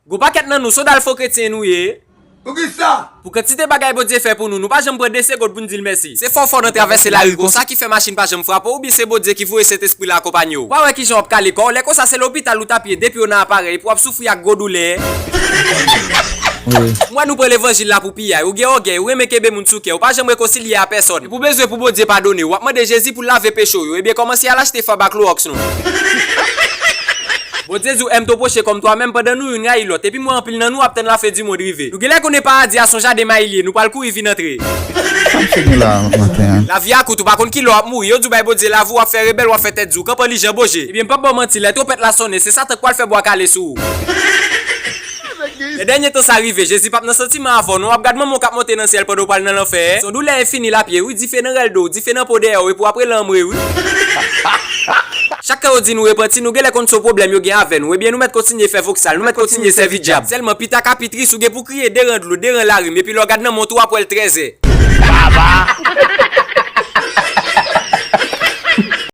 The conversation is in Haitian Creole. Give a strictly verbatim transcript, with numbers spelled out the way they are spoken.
Gon pakèt nan nou, se yon dal fo kretyen nou ye. Poukisa? Pou kantite bagay Bondye fè pou nou, nou pa janm pran de segonn pou n di l mèsi. Se fè w fò nan travèse lari konsa ki fè machin pa janm frape w, oubyen se Bondye ki voye Sentespri l akonpanye w? Ou pa wè kijan w ap kale kò w? Lè konsa se lopital ou t ap ye depi w nan aparèy pou w ap soufri ak gwo doulè. M wè nou pran levanjil la pou piyay. Ou gen ògèy, ou renmen kenbe moun sou kè, ou pa janm rekonsilye a pèsòn. Epi w bezwen pou Bondye padone w, w ap mande Jezi pou l lave peche w yo. Ebyen kòmanse al achte fab ak klowòks non. Bondye di w aime ton prochain comme toi-même pandan nou youn rayi lòt. Epi m wè anpil nan nou ap tann lafen di mond rive. Nou genlè konnen paradi a se yon jaden mayi l ye, nou pral kouri vin antre. Sa m sot gen la maten an? Lavi a kout, ou pa konn kilè w ap mouri. Yo di w bay Bondye lavi w, w ap fè rebèl, w ap fè tèt di w. Kanpe li jan boje. Ebyen m p ap ba w manti, lè twonpèt la sonnen, se Satan k pral fè bwa kale sou ou. Lè dènye tan sa rive, Jezi p ap nan santiman avè w non, w ap gad manman w k ap monte nan syèl pandan w pral nan lanfè. Se yon doulè enfini l ap ye wi, dife nan rèl do w, dife nan po dèyè w, epi w ap rele anmwe wi. Chak tan yo di nou repanti, nou genlè konn se yon pwoblèm yo gen avè nou. Ebyen, nou mèt kontinye fè voksal, nou mèt kontinye sèvi dyab. Sèlman, pita ka pi tris, ou gen pou kriye deran dlo, deran larim, epi lè w gad nan mont ou, w ap wè l trèzè. Baba!